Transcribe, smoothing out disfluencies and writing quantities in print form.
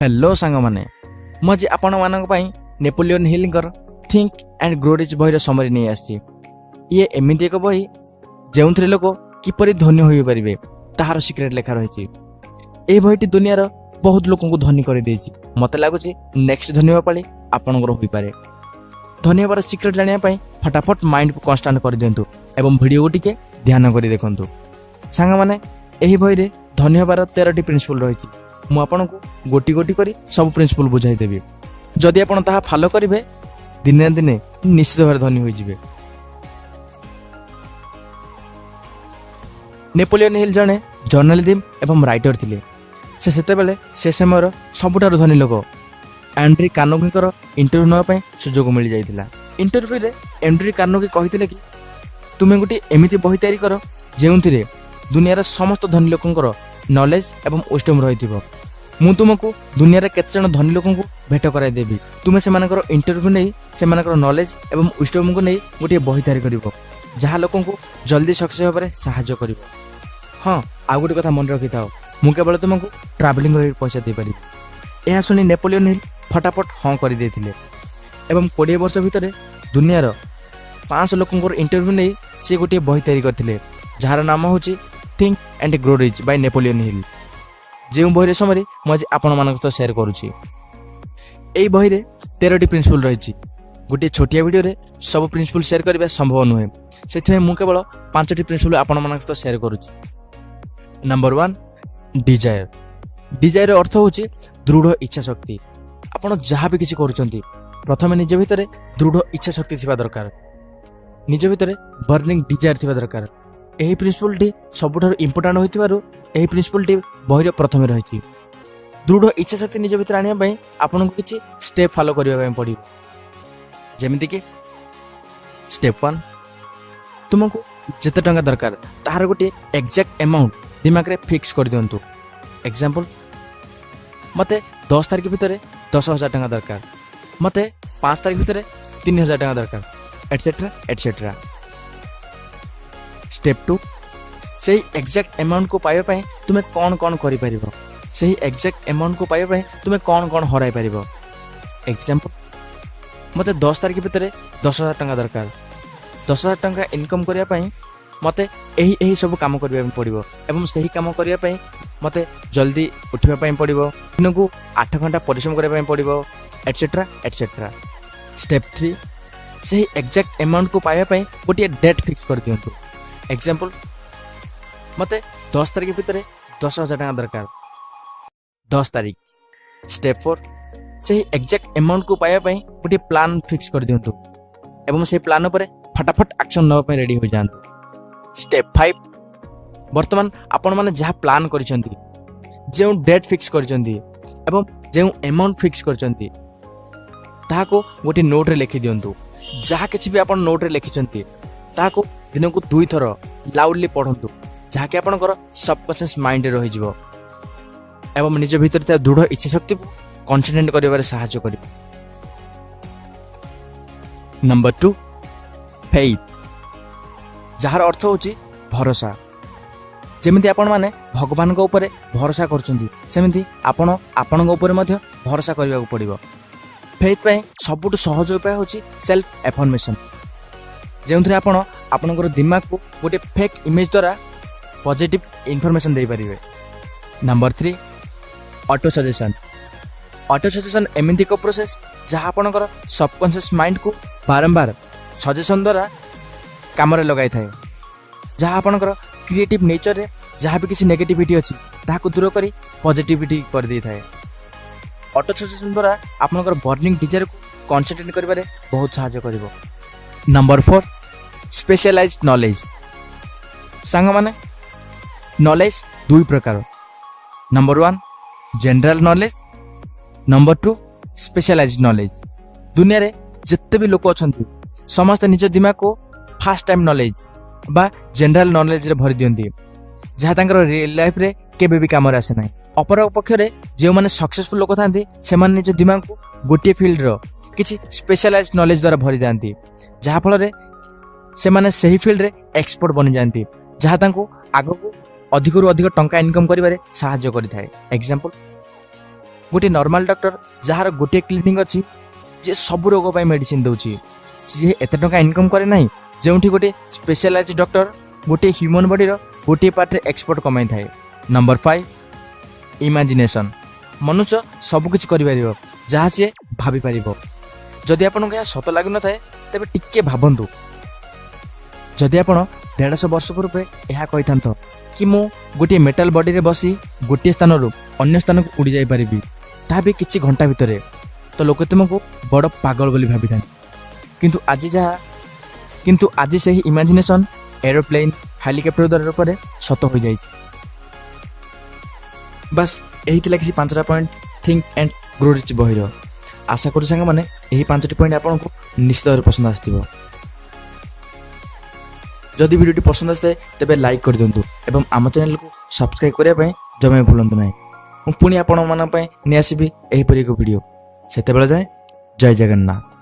Hello ସାଙ୍ଗମାନେ, ମୁଁ ଆଜି ଆପଣମାନଙ୍କ ପାଇଁ ନେପୋଲିଅନ୍ ହିଲ୍ଙ୍କର ଥିଙ୍କ ଆଣ୍ଡ ଗ୍ରୋ ରିଚ୍ ବହିର ସମରି ନେଇ ଆସିଛି। ଇଏ ଏମିତି ଏକ ବହି, ଯେଉଁଥିରେ ଲୋକ କିପରି ଧନୀ ହୋଇପାରିବେ ତାହାର ସିକ୍ରେଟ୍ ଲେଖା ରହିଛି। ଏହି ବହିଟି ଦୁନିଆର ବହୁତ ଲୋକଙ୍କୁ ଧନୀ କରିଦେଇଛି। ମୋତେ ଲାଗୁଛି ନେକ୍ସଟ ଧନୀ ହେବା ପାଳି ଆପଣଙ୍କର ହୋଇପାରେ। ଧନୀ ହେବାର ସିକ୍ରେଟ୍ ଜାଣିବା ପାଇଁ ଫଟାଫଟ ମାଇଣ୍ଡକୁ କନଷ୍ଟାଣ୍ଟ କରିଦିଅନ୍ତୁ ଏବଂ ଭିଡ଼ିଓକୁ ଟିକେ ଧ୍ୟାନ କରି ଦେଖନ୍ତୁ। ସାଙ୍ଗମାନେ, ଏହି ବହିରେ ଧନୀ ହେବାର 13ଟି ପ୍ରିନ୍ସିପଲ୍ ରହିଛି। ମୁଁ ଆପଣଙ୍କୁ ଗୋଟି ଗୋଟି କରି ସବୁ ପ୍ରିନ୍ସିପଲ୍ ବୁଝାଇଦେବି। ଯଦି ଆପଣ ତାହା ଫଲୋ କରିବେ, ଦିନେ ନା ଦିନେ ନିଶ୍ଚିତ ଭାବରେ ଧନୀ ହୋଇଯିବେ। ନେପୋଲିଅନ୍ ହିଲ୍ ଜଣେ ଜର୍ଣ୍ଣାଲିଜିମ୍ ଏବଂ ରାଇଟର ଥିଲେ। ସେ ସେତେବେଳେ ସେ ସମୟର ସବୁଠାରୁ ଧନୀ ଲୋକ ଆଣ୍ଡ୍ରି କାର୍ନୋଗିଙ୍କର ଇଣ୍ଟରଭ୍ୟୁ ନେବା ପାଇଁ ସୁଯୋଗ ମିଳିଯାଇଥିଲା। ଇଣ୍ଟରଭ୍ୟୁରେ ଆଣ୍ଡ୍ରି କାର୍ନୋଗି କହିଥିଲେ କି ତୁମେ ଗୋଟିଏ ଏମିତି ବହି ତିଆରି କର, ଯେଉଁଥିରେ ଦୁନିଆର ସମସ୍ତ ଧନୀ ଲୋକଙ୍କର ନଲେଜ ଏବଂ ୱିଜଡମ୍ ରହିଥିବ। ମୁଁ ତୁମକୁ ଦୁନିଆରେ କେତେଜଣ ଧନୀ ଲୋକଙ୍କୁ ଭେଟ କରାଇଦେବି। ତୁମେ ସେମାନଙ୍କର ଇଣ୍ଟରଭ୍ୟୁ ନେଇ ସେମାନଙ୍କର ନଲେଜ ଏବଂ ୱିଜଡମ୍କୁ ନେଇ ଗୋଟିଏ ବହି ତିଆରି କରିବ, ଯାହା ଲୋକଙ୍କୁ ଜଲ୍ଦି ସକ୍ସେସ୍ ହେବାରେ ସାହାଯ୍ୟ କରିବ। ହଁ, ଆଉ ଗୋଟେ କଥା ମନେ ରଖିଥାଅ, ମୁଁ କେବଳ ତୁମକୁ ଟ୍ରାଭେଲିଂ କରି ପଇସା ଦେଇପାରିବି। ଏହା ଶୁଣି ନେପୋଲିଅନ୍ ହିଲ୍ ଫଟାଫଟ ହଁ କରିଦେଇଥିଲେ ଏବଂ 20 ବର୍ଷ ଭିତରେ ଦୁନିଆର 500 ଲୋକଙ୍କର ଇଣ୍ଟରଭ୍ୟୁ ନେଇ ସେ ଗୋଟିଏ ବହି ତିଆରି କରିଥିଲେ, ଯାହାର ନାମ ହେଉଛି Think and Grow Rich by Napoleon Hill, ଯେଉଁ ବହିର ସମରି ମୁଁ ଆଜି ଆପଣମାନଙ୍କ ସହ ସେୟାର କରୁଛି। ଏହି ବହିରେ 13ଟି ପ୍ରିନ୍ସିପଲ୍ ରହିଛି। ଗୋଟିଏ ଛୋଟିଆ ଭିଡ଼ିଓରେ ସବୁ ପ୍ରିନ୍ସିପଲ୍ ସେୟାର କରିବା ସମ୍ଭବ ନୁହେଁ, ସେଥିପାଇଁ ମୁଁ କେବଳ 5ଟି ପ୍ରିନ୍ସିପଲ୍ ଆପଣମାନଙ୍କ ସହ ସେୟାର କରୁଛି। Number 1, desire. ଡିଜାୟାର ଅର୍ଥ ହେଉଛି ଦୃଢ଼ ଇଚ୍ଛା ଶକ୍ତି। ଆପଣ ଯାହା ବି କିଛି କରୁଛନ୍ତି, ପ୍ରଥମେ ନିଜ ଭିତରେ ଦୃଢ଼ ଇଚ୍ଛା ଶକ୍ତି ଥିବା ଦରକାର, ନିଜ ଭିତରେ ବର୍ଣ୍ଣିଂ ଡିଜାୟାର ଥିବା ଦରକାର। ଏହି ପ୍ରିନ୍ସିପଲ୍ଟି ସବୁଠାରୁ ଇମ୍ପୋର୍ଟାଣ୍ଟ ହୋଇଥିବାରୁ ଏହି ପ୍ରିନ୍ସିପଲ୍ଟି ବହିର ପ୍ରଥମେ ରହିଛି। ଦୃଢ଼ ଇଚ୍ଛା ଶକ୍ତି ନିଜ ଭିତରେ ଆଣିବା ପାଇଁ ଆପଣଙ୍କୁ କିଛି ଷ୍ଟେପ୍ ଫଲୋ କରିବା ପାଇଁ ପଡ଼ିବ। ଯେମିତିକି ଷ୍ଟେପ୍ 1, ତୁମକୁ ଯେତେ ଟଙ୍କା ଦରକାର ତାହାର ଗୋଟିଏ ଏକ୍ଜାକ୍ଟ ଆମାଉଣ୍ଟ ଦିମାଗରେ ଫିକ୍ସ କରିଦିଅନ୍ତୁ। ଏକ୍ଜାମ୍ପଲ୍, ମୋତେ 10 ତାରିଖ ଭିତରେ 10,000 ଟଙ୍କା ଦରକାର, ମୋତେ 5 ତାରିଖ ଭିତରେ 3,000 ଟଙ୍କା ଦରକାର, ଏଟସେଟ୍ରା ଏଟସେଟ୍ରା। ଷ୍ଟେପ୍ 2, ସେଇ ଏକ୍ଜାକ୍ଟ ଆମାଉଣ୍ଟକୁ ପାଇବା ପାଇଁ ତୁମେ କ'ଣ କ'ଣ କରିପାରିବ, ସେହି ଏକ୍ଜାକ୍ଟ ଆମାଉଣ୍ଟକୁ ପାଇବା ପାଇଁ ତୁମେ କ'ଣ କ'ଣ ହରାଇ ପାରିବ। ଏକ୍ଜାମ୍ପଲ୍, ମୋତେ 10 ତାରିଖ ଭିତରେ 10,000 ଟଙ୍କା ଦରକାର, 10,000 ଟଙ୍କା ଇନକମ୍ କରିବା ପାଇଁ ମୋତେ ଏହି ଏହି ସବୁ କାମ କରିବା ପାଇଁ ପଡ଼ିବ ଏବଂ ସେହି କାମ କରିବା ପାଇଁ ମୋତେ ଜଲ୍ଦି ଉଠିବା ପାଇଁ ପଡ଼ିବ, ଦିନକୁ 8 ଘଣ୍ଟା ପରିଶ୍ରମ କରିବା ପାଇଁ ପଡ଼ିବ, ଏଟସେଟ୍ରା ଏଟସେଟ୍ରା। ଷ୍ଟେପ୍ 3, ସେହି ଏକ୍ଜାକ୍ଟ ଆମାଉଣ୍ଟକୁ ପାଇବା ପାଇଁ ଗୋଟିଏ ଡେଟ୍ ଫିକ୍ସ କରିଦିଅନ୍ତୁ। ଏକ୍ଜାମ୍ପଲ୍, ମୋତେ 10 ତାରିଖ ଭିତରେ 10,000 ଟଙ୍କା ଦରକାର, 10 ତାରିଖ। ଷ୍ଟେପ୍ 4, ସେହି ଏକ୍ଜାକ୍ଟ ଆମାଉଣ୍ଟକୁ ପାଇବା ପାଇଁ ଗୋଟିଏ ପ୍ଲାନ୍ ଫିକ୍ସ କରିଦିଅନ୍ତୁ ଏବଂ ସେହି ପ୍ଲାନ୍ ଉପରେ ଫଟାଫଟ ଆକ୍ସନ୍ ନେବା ପାଇଁ ରେଡ଼ି ହୋଇଯାଆନ୍ତୁ। ଷ୍ଟେପ୍ 5, ବର୍ତ୍ତମାନ ଆପଣମାନେ ଯାହା ପ୍ଲାନ୍ କରିଛନ୍ତି, ଯେଉଁ ଡେଟ୍ ଫିକ୍ସ କରିଛନ୍ତି ଏବଂ ଯେଉଁ ଆମାଉଣ୍ଟ ଫିକ୍ସ କରିଛନ୍ତି, ତାହାକୁ ଗୋଟିଏ ନୋଟ୍ରେ ଲେଖିଦିଅନ୍ତୁ। ଯାହା କିଛି ବି ଆପଣ ନୋଟ୍ରେ ଲେଖିଛନ୍ତି ତାହାକୁ ଦିନକୁ 2ଥର ଲାଉଡ଼ଲି ପଢ଼ନ୍ତୁ, ଯାହାକି ଆପଣଙ୍କର ସବକନସିୟସ୍ ମାଇଣ୍ଡରେ ରହିଯିବ ଏବଂ ନିଜ ଭିତରେ ଥିବା ଦୃଢ଼ ଇଚ୍ଛା ଶକ୍ତିକୁ କନସେନ୍ଟ୍ରେଟ୍ କରିବାରେ ସାହାଯ୍ୟ କରିବ। ନମ୍ବର 2, ଫେଇଥ୍, ଯାହାର ଅର୍ଥ ହେଉଛି ଭରସା। ଯେମିତି ଆପଣମାନେ ଭଗବାନଙ୍କ ଉପରେ ଭରସା କରୁଛନ୍ତି, ସେମିତି ଆପଣ ଆପଣଙ୍କ ଉପରେ ମଧ୍ୟ ଭରସା କରିବାକୁ ପଡ଼ିବ। ଫେଇଥ୍ ପାଇଁ ସବୁଠୁ ସହଜ ଉପାୟ ହେଉଛି ସେଲ୍ଫ ଆଫର୍ମେସନ୍, ଯେଉଁଥିରେ ଆପଣ ଆପଣଙ୍କର ଦିମାଗକୁ ଗୋଟିଏ ଫେକ୍ ଇମେଜ୍ ଦ୍ୱାରା ପଜିଟିଭ୍ ଇନଫର୍ମେସନ୍ ଦେଇପାରିବେ। Number 3, auto suggestion. Auto suggestion ଏମିତି ଏକ ପ୍ରୋସେସ୍, ଯାହା ଆପଣଙ୍କର ସବକନସିୟସ୍ ମାଇଣ୍ଡକୁ ବାରମ୍ବାର ସଜେସନ୍ ଦ୍ୱାରା କାମରେ ଲଗାଇଥାଏ, ଯାହା ଆପଣଙ୍କର କ୍ରିଏଟିଭ୍ ନେଚରରେ ଯାହା ବି କିଛି ନେଗେଟିଭିଟି ଅଛି ତାହାକୁ ଦୂର କରି ପଜିଟିଭିଟି କରିଦେଇଥାଏ। ଅଟୋ ସଜେସନ୍ ଦ୍ୱାରା ଆପଣଙ୍କର ବର୍ଣ୍ଣିଂ ଡିଜାୟାରକୁ କନସେନ୍ଟ୍ରେଟ୍ କରିବାରେ ବହୁତ ସାହାଯ୍ୟ କରିବ। Number 4, specialised knowledge. ସାଙ୍ଗମାନେ, ନଲେଜ ଦୁଇ ପ୍ରକାର। Number 1, general knowledge. Number 2, specialised knowledge. ଦୁନିଆରେ ଯେତେ ବି ଲୋକ ଅଛନ୍ତି, ସମସ୍ତେ ନିଜ ଦିମାଗକୁ ଫାଷ୍ଟ ଟାଇମ୍ ନଲେଜ ବା ଜେନେରାଲ ନଲେଜରେ ଭରି ଦିଅନ୍ତି, ଯାହା ତାଙ୍କର ରିଏଲ୍ ଲାଇଫ୍ରେ କେବେ ବି କାମରେ ଆସେ ନାହିଁ। ଅପର ପକ୍ଷରେ ଯେଉଁମାନେ ସକ୍ସେସଫୁଲ୍ ଲୋକ ଥାନ୍ତି, ସେମାନେ ନିଜ ଦିମାଗକୁ ଗୋଟିଏ ଫିଲ୍ଡର କିଛି ସ୍ପେଶାଲାଇଜ୍ଡ ନଲେଜ ଦ୍ୱାରା ଭରି ଯାଆନ୍ତି, ଯାହାଫଳରେ ସେମାନେ ସେହି ଫିଲ୍ଡରେ ଏକ୍ସପର୍ଟ ବନିଯାଆନ୍ତି, ଯାହା ତାଙ୍କୁ ଆଗକୁ ଅଧିକରୁ ଅଧିକ ଟଙ୍କା ଇନକମ୍ କରିବାରେ ସାହାଯ୍ୟ କରିଥାଏ। ଏକ୍ଜାମ୍ପଲ୍, ଗୋଟିଏ ନର୍ମାଲ ଡକ୍ଟର ଯାହାର ଗୋଟିଏ କ୍ଲିନିକ୍ ଅଛି, ଯିଏ ସବୁ ରୋଗ ପାଇଁ ମେଡ଼ିସିନ ଦେଉଛି, ସିଏ ଏତେ ଟଙ୍କା ଇନକମ୍ କରେ ନାହିଁ ଯେଉଁଠି ଗୋଟିଏ ସ୍ପେଶାଲାଇଜ୍ ଡକ୍ଟର ଗୋଟିଏ ହ୍ୟୁମାନ୍ ବଡ଼ିର ଗୋଟିଏ ପାର୍ଟରେ ଏକ୍ସପର୍ଟ କମାଇଥାଏ। ନମ୍ବର 5, ଇମାଜିନେସନ୍। ମନୁଷ୍ୟ ସବୁକିଛି କରିପାରିବ ଯାହା ସିଏ ଭାବିପାରିବ। ଯଦି ଆପଣଙ୍କୁ ଏହା ସତ ଲାଗୁନଥାଏ, ତେବେ ଟିକିଏ ଭାବନ୍ତୁ। ଯଦି ଆପଣ 150 ବର୍ଷ ପୂର୍ବେ ଏହା କହିଥାନ୍ତ କି ମୁଁ ଗୋଟିଏ ମେଟାଲ ବଡ଼ିରେ ବସି ଗୋଟିଏ ସ୍ଥାନରୁ ଅନ୍ୟ ସ୍ଥାନକୁ ଉଡ଼ି ଯାଇପାରିବି, ତାହା ବି କିଛି ଘଣ୍ଟା ଭିତରେ, ତ ଲୋକେ ତୁମକୁ ବଡ଼ ପାଗଳ ବୋଲି ଭାବିଥାନ୍ତି। କିନ୍ତୁ ଆଜି ସେହି ଇମାଜିନେସନ୍ ଏରୋପ୍ଲେନ୍, ହେଲିକପ୍ଟର ଦ୍ୱାରା ରୂପରେ ସତ ହୋଇଯାଇଛି। ବାସ୍, ଏହି ଥିଲା କିଛି 5ଟା point think and grow rich ବହିର। ଆଶା କରୁଛି ସାଙ୍ଗମାନେ, ଏହି 5ଟି ପଏଣ୍ଟ ଆପଣଙ୍କୁ ନିଶ୍ଚିତ ଭାବରେ ପସନ୍ଦ ଆସିଥିବ। ଯଦି ଭିଡ଼ିଓଟି ପସନ୍ଦ ଆସିଥାଏ, ତେବେ ଲାଇକ୍ କରିଦିଅନ୍ତୁ ଏବଂ ଆମ ଚ୍ୟାନେଲକୁ ସବସ୍କ୍ରାଇବ୍ କରିବା ପାଇଁ ଜମା ବି ଭୁଲନ୍ତୁ ନାହିଁ। ମୁଁ ପୁଣି ଆପଣମାନଙ୍କ ପାଇଁ ନେଇ ଆସିବି ଏହିପରି ଏକ ଭିଡ଼ିଓ। ସେତେବେଳେ ଯାଏଁ ଜୟ ଜଗନ୍ନାଥ।